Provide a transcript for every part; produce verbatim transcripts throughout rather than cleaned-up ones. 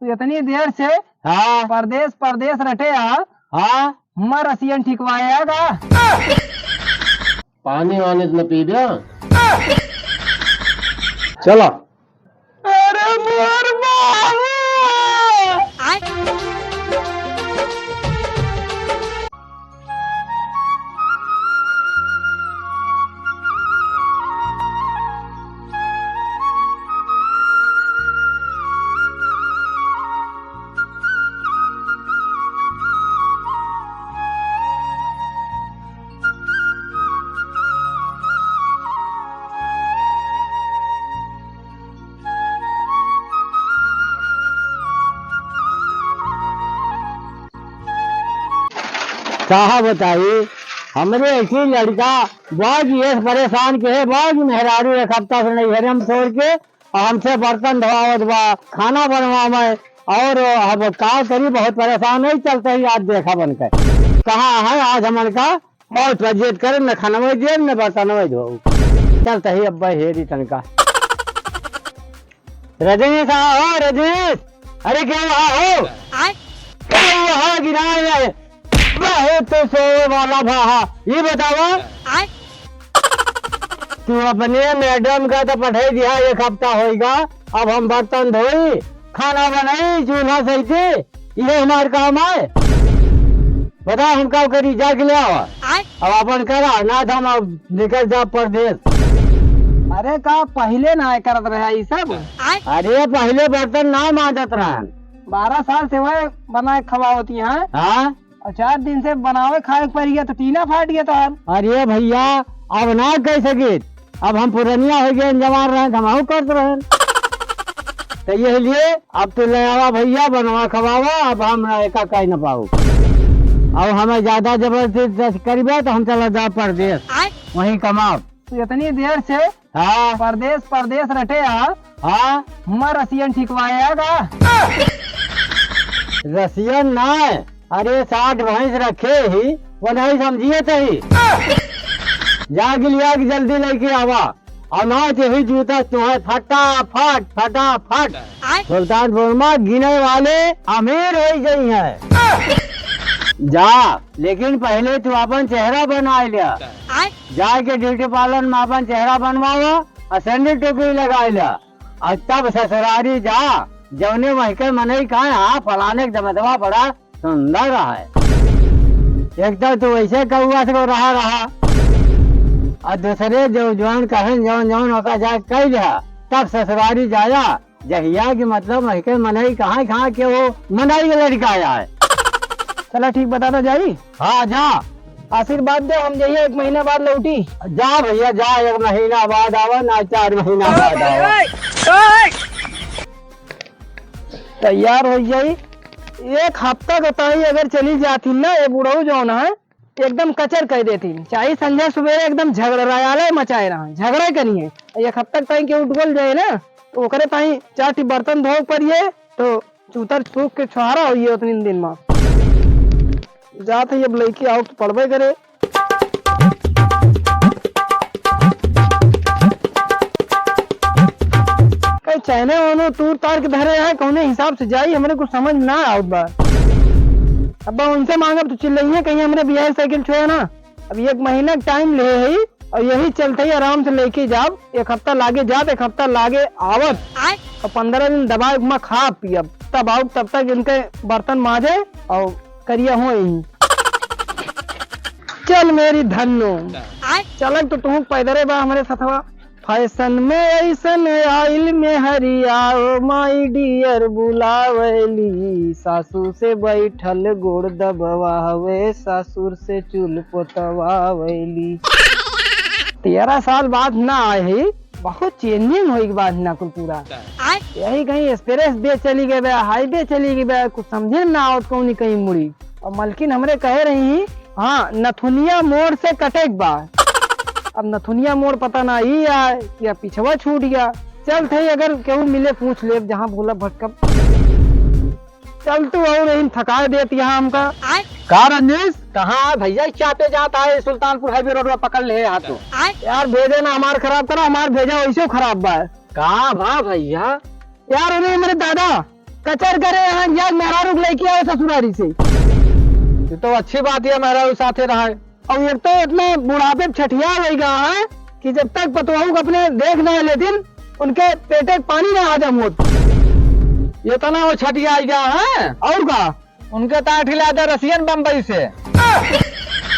तू इतनी देर से हाँ। परदेस, परदेस रटे आ। हाँ। हमार रसियन ठिकवाएगा। पानी वानी तो न पीबे। चला। अरे मोर बाबू। का बताई, हमरे एक ही लड़का बाग ये परेशान के है, बाग मेहरारू एक हफ्ता से नहीं है, हम छोड़ के और हमसे बर्तन धोआवत बा, खाना बनवावे, और अब का करी, बहुत परेशान है। चलते ही आज देखा बन के कहाँ है आज हमन का मौत पर जेद करे, न खाना वही देर, न बर्तन वही धो। चलते ही अब हेरी तनका। रजनीश, आ हो रजनीश, अरे क्या हुआ हो? आय? क्या हुआ हो गिरा है? बहुत तो सोए वाला भा हा। ये बतावा। आय? तू अपने मैडम का तो पठाई दिया, एक हफ्ता होइगा। अब हम बर्तन धोई, खाना बनाई, चूल्हा सहिते, ये हमार काम है। बता हम का करी, जाके ले आवा। आय? अब अपन करा, ना तो हम अब निकल जा परदेस। अरे का पहिले ना करत रहे ई सब? आय? अरे पहिले बर्तन ना मांजत रहन। बारह साल से वह बनाए खवावत ही हैं। हाँ? और चार दिन से बनावे खाए के पड़ गया तो टीना फाट गया तोहार। अरे भैया, अब ना कह सकित, अब हम पुरनिया हो गए, जवान रहन, हम अहू करत रहन। तो ये लिए अब तू ले आवा भैया, बनवा खवावा, अब हम एका कह न पाऊ। अब हमें ज्यादा जबरदस्ती करिबे तो हम चला जा परदेस, आय? वहीं कमाब। तू इतनी देर से हाँ। परदेस, परदेस रटे आ। हाँ। हमार रसियन ठिकवाएगा। रसियन ना, अरे साठ भैंस रखे ही, वो नहीं समझिए तो ही। जा गिलिया के जल्दी लेके आवा, और ना यही जूता तुम्हें फटाफट, फटाफट। आय। सुल्तानपुर में गिने वाले अमीर हो गई हैं। जा, लेकिन पहले तू अपन चेहरा बना लिया। आय। जाए के ब्यूटी पार्लर में अपन चेहरा बनवावा और सैंडल टोपी लगा लिया, और तब ससुरारी जा, जौने वहीं के मनई कहे, "हाँ, फलाने के दमदवा बड़ा सुंदर है।" एक तो तू वैसे कौआ से रहा रहा, और दूसरे जो जौन कहन जौन जौन ओका जाए कह लिया, तब ससुरारी जाया, जहिया कि मतलब वहीं के मनई कहाँ, कहाँ के वो मनई के लड़का आया है। चला ठीक, बता दो जाई। हाँ, जा। आशीर्वाद दे, हम जाइए एक महीना बाद लौटी। जा भैया, जा, एक महीना बाद आवा, ना चार महीना बाद आवा। तैयार हो जाई। एक हफ्ता का ताई अगर चली जाती ना, ये बुढ़ऊ जौन है, एकदम कचर कह देती। चाहे संझा सुबेरे एकदम झगड़ा, रयाले मचाए रहा, झगड़ा करिए। एक हफ्ता ताई के उठ बोल जाए ना, तो ओकरे ताई चार ठी बर्तन धोए पड़िए, तो चूतर चूक के छुहारा होइए उतनी दिन में। जात है, अब लइके आओ तो पड़बे करे। कई चैने वैने तूर तार के धरे हैं, कौने हिसाब से जाई, हमरे कुछ समझ में ना आवत बा। अब उनसे मांगब तो चिल्लइहे, कहीं हमरे बियाह साइकिल छोड़ा ना। अब एक महीना के टाइम ले है और यही चलते ही आराम से लेके जाब, एक हफ्ता लागे जाब, एक हफ्ता लागे आवत, आय। और पंद्रह दिन दबाए उपमा खा पियब, तब आओ, तब तक इनके बर्तन माजे और करिया हो यही। चल मेरी धन्नो, आय। चलक तो तू पैदरे बा हमरे सथवा। फैशन में ऐसन आइल मेहरिया, ओ माई डियर बुलावेली, सासू से बैठल गोड़ दबवावे, सासुर से चूल पोतवावेली। तेरह साल बाद ना आए ही, बहुत चेंजिंग होई के बाद ना कुल पूरा। आय? यही कहीं एक्सप्रेस वे चली गए बा, हाईवे चली गए बा, कुछ समझे में ना आवत कौनी कहीं मुड़ी। और मलकिन हमरे कहे रही, हाँ, नथुनिया मोड़ से कटे के बा। अब नथुनिया मोड़ पता ना ई आए या पिछवा छूट गया। चल थे, अगर केहू मिले पूछ लेब, जहाँ भूलब भटकब। चल तू और यही थकाए देत यहाँ हमका। का रंजीश, कहाँ है भैया, चापे जात है सुल्तानपुर हाईवे रोड में पकड़ ले हाथ तो। यार भेजा ना हमार खराब करा, हमार भेजा वैसे खराब बा। का बा भैया? यार उन्हें मेरे दादा कचर करे यहाँ, जाके मेहरारू के लेके आवे ससुरारी से। ये तो अच्छी बात है, मेहरारू साथे रहा है। और एक तो इतना बुढ़ापे पे छठिया हो गया है कि जब तक पतोहू के अपने देख ना लेतिन, उनके पेटे के पानी ना हजम होत। ये तो ना वो छठिया हो गया है। और का? उनके तार ठिला दे रसियन बम्बई से।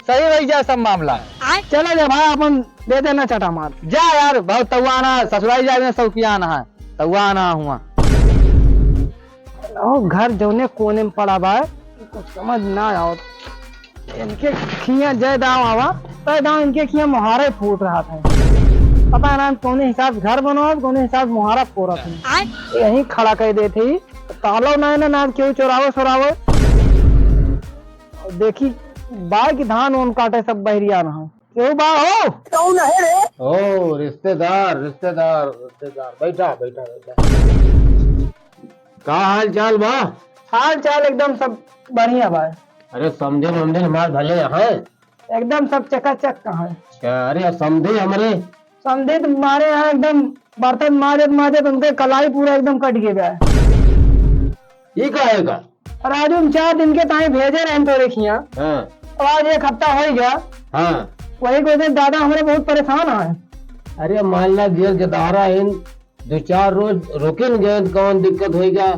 सही वही जाए सब मामला। चला जा भाई, अपन दे देना चटा मार। जा यार, बहुत तौआना, ससुराल जाए में शौकियान है, तौआना हुआ। ओ, घर जौने कोने में पड़ा बा, कुछ समझ ना आओ। इनके खिया जय दाव आवा, तय दाव इनके खिया मोहारे फूट रहा था। पता ना कौने हिसाब से घर बनाओ, कौने हिसाब से मोहारा फोड़त है। यहीं खड़ा कर देते ही, तालो ना, ना, ना, क्यों चोरावो, चोरावो। देखी, बा कि धान ओन काटे सब बहरिया ना हो। केहू बा हो? कौन है रे? ओ, रिश्तेदार, रिश्तेदार, रिश्तेदार। बैठा, बैठा, बैठा। का हाल चाल बा? हाल चाल एकदम सब बढ़िया बा। अरे, समधिन वमधिन हमार भले हैं? एकदम सब चकाचक का है। अच्छा, अरे, समधी हमरे? समधी तो हमारे यहाँ एकदम बर्तन माजत माजत उनके कलाई पूरा एकदम कट गया बा। ये का है का? राजू, हम चार दिन के ताई भेजे रहन तोरे खिया। हाँ। और आज एक हफ्ता हो गया। हाँ। वही को दिन दादा हमरे बहुत परेशान है। अरे, मान ला, गेल के दहारा इन दो चार रोज रुकिन गए, कौन दिक्कत होई गया?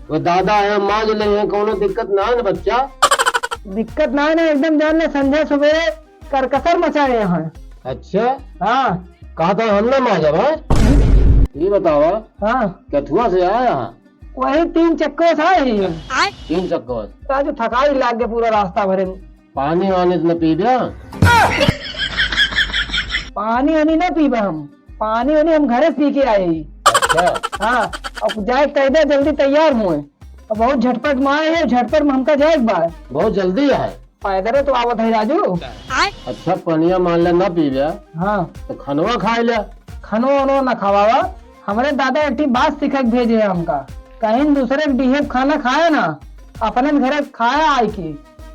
वो दादा है, माज ले हैं, कौनो दिक्कत ना है ना बच्चा? दिक्कत ना है ना, एकदम जान ले, संझा सुबेरे करकसर मचाए हैं। अच्छा? हाँ। कहा था हम ना माजब, हाँ? ये बतावा, हाँ। कथुआ से आया है? वही तीन चक्कोस आए ही। तीन चक्कोस? राजू, थकाई लाग गए पूरा रास्ता भरे में। पानी वानी तो न पीबे? पानी वानी ना पीबे हम, पानी वानी हम घरे से पी के आए ही। अच्छा। हाँ, अब जाए कह दे जल्दी तैयार हुए। अब बहुत झटपट में आए हैं, झटपट में हमका जाए के बा। बहुत जल्दी है। पैदल तो आवत है राजू। अच्छा, पनिया मान ले ना पीबे, हाँ। तो खनवा खाए ले। खनवा वनवा ना खवावा, हमरे दादा एक ठी बात सीखे के भेजे हैं हमका। कहीं दूसरे के डीहे पे खाना खाया ना, अपने घरे खाया आए के।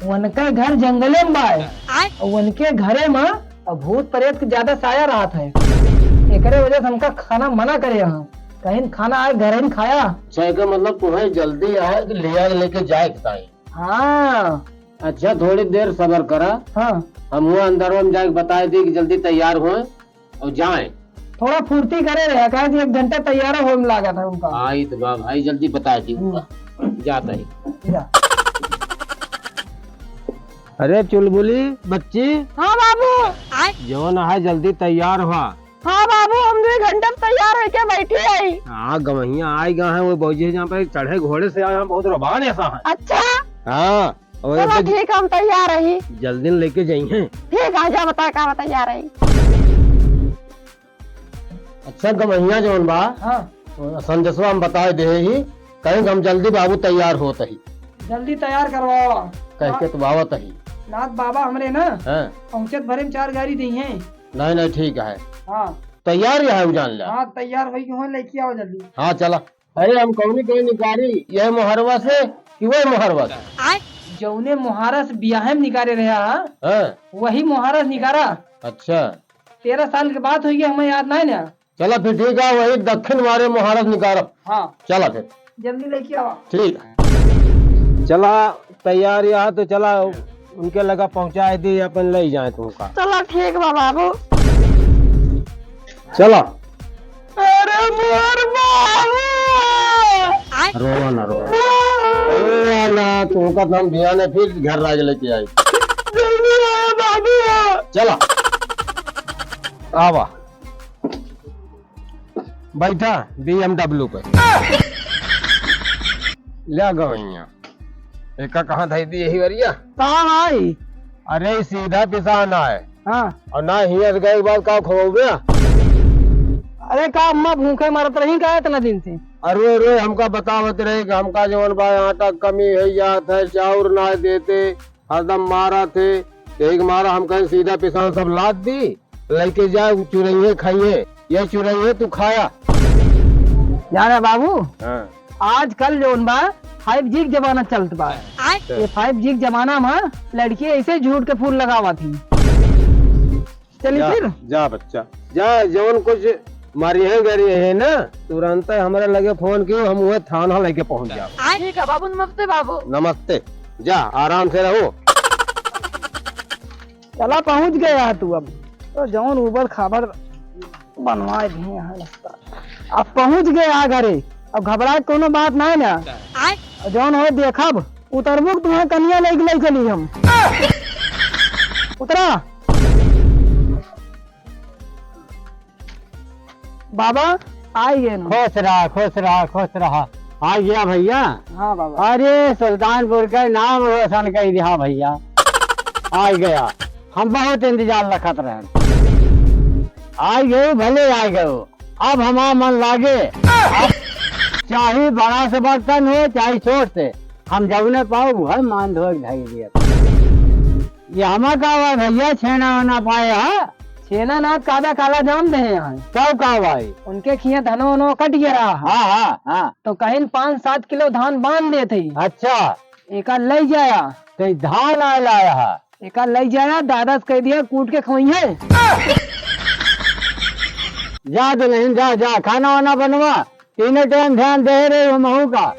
उनके घर जंगले में बाय। आय। और उनके घरे में अब भूत प्रेत के ज्यादा साया रहत है, एकरे वजह से हमका खाना मना करे यहाँ। कहीं खाना आए घरे ही खाया। अच्छा, एकर मतलब तुम्हें जल्दी आए कि लिया लेके जाए के ताई? हाँ। अच्छा, थोड़ी देर सबर करा। हाँ। हम हुआ अंदर में जाके बताए दी कि जल्दी तैयार होए। और जाए। थोड़ा फुर्ती करे रहे, काहे कि एक घंटा तैयार होए में लागत है उनका। हाँ, ई तो बा भाई, जल्दी बता दी उनका। हम्म। जाता ही। जा। अरे चुलबुली बच्ची। हाँ बाबू। जौन है जल्दी तैयार हुआ। हाँ बाबू, हम दो घंटा में तैयार होके बैठी आई। हाँ, गवहिया आई गा है, वो भौजी जहाँ पे चढ़े घोड़े से आए हैं, बहुत रोबान ऐसा है। अच्छा। हाँ। और चलो ऐसे ठीक है, हम तैयार रही। जल्दी न लेके जाइए। ठीक है, जा बता का तैयार रही। अच्छा, गमहिया जौन बा, हाँ। संदेशवा हम बताए दे ही, कहीं हम जल्दी बाबू तैयार होत ही। जल्दी तैयार करवावा। कह के तो आवत ही। नाथ बाबा हमरे ना, हाँ। पहुँचत भरे में चार गाड़ी दी हैं। नहीं, नहीं, ठीक है। हाँ। तैयार ही है, उ जान ले। हाँ, तैयार होई के हो, लेके आओ जल्दी। हाँ, चला। अरे, हम कौनी कहीं निकारी, यह मोहरवा से कि वह मोहरवा से? जौने मोहारा से बियाहे में निकारे रहा, हाँ। वही मोहारा से निकारा। अच्छा। तेरह साल के बात हुई, हमें याद नहीं ना। चला फिर ठीक है, वही दक्षिण वाले मोहारा से निकारब। हाँ। चला फिर। जल्दी लेके आवा। ठीक। चला, तैयार यहाँ तो चला। उनके लगा पहुँचाए दी, अपन ले जाए तुमका। चला ठीक बा बाबू। चला। अरे मोर बाबू। रोवा ना, रोवा। रोवा ना, तुमका तो हम बिहाने फिर घर लाके लेके आई। जल्दी आवा बाबू। चला। आवा। बैठा B M W पे। ले गवैया। एका कहाँ धई दी यही वरिया? कहाँ आई? अरे सीधा पिसान आए। हाँ। और ना हियस गए के बाद का खोबे? अरे का अम्मा भूखे मरत रही का इतना दिन से? अरे रे, हमका बतावत रहे कि हमका जवन बा आटा कमी है जात है, चाउर ना देते, हरदम मारा थे, यही के मारा हम कहें सीधा पिसान सब लाद दी, लेके जाए, उ चुरैये खाइए, ये चुरैये तू खाया। जाना बाबू, हाँ। आजकल जौन बा five G के जमाना चलत बा। आय। ये five G के जमाना में लड़की ऐसे झूठ के फूल लगावा थी। चली जा, फिर? जा बच्चा, जा, जौन कुछ मरिहे गरिहे ना, तुरंत हमरा लगे फोन कियो, हम उहे थाना लेके पहुँच जाब। ठीक है बाबू, नमस्ते बाबू। नमस्ते, जा आराम से रहो। चला पहुँच गया है तू अब, तो जौन उबड़ खाबड़ बनवाए दिए हैं लगता। अब पहुँच गया है घरे, अब घबराए कोनो बात नहीं ना। और जौन हो देखब, उतरबू कि तुम्हें कनिया लेके ले चली हम। उतरा। बाबा, आई गए ना। खुश रहा, खुश रहा, खुश रहा। आ गया भैया। हाँ बाबा। अरे, सुल्तानपुर का नाम रोशन कर दिया भैया। आ गया, हम बहुत इंतजार रखत रहे। आ गए, भले आ गए। अब हमार मन लागे, अब चाहे बड़ा से बर्तन हो, चाहे छोट से, हम जौने पाओ, वह मान धोए धई दिया। ये हमा का हुआ भैया, छेना होना पाए हा? छेना ना, कादा काला जाम दे हैं। का, का भाई? उनके खिया धनो वनो कट गया रहा। हाँ, हाँ, हाँ। तो कहीं पाँच सात किलो धान बांध देते। अच्छा। एका ले जाया। तो ई धान आए लाया हा? एका ले जाया, दादा से कह दिया, कूट के खवई है। जा दुल्हन, जा, जा, खाना वाना बनवा। तीनों टाइम ध्यान दे रहे हो महू का।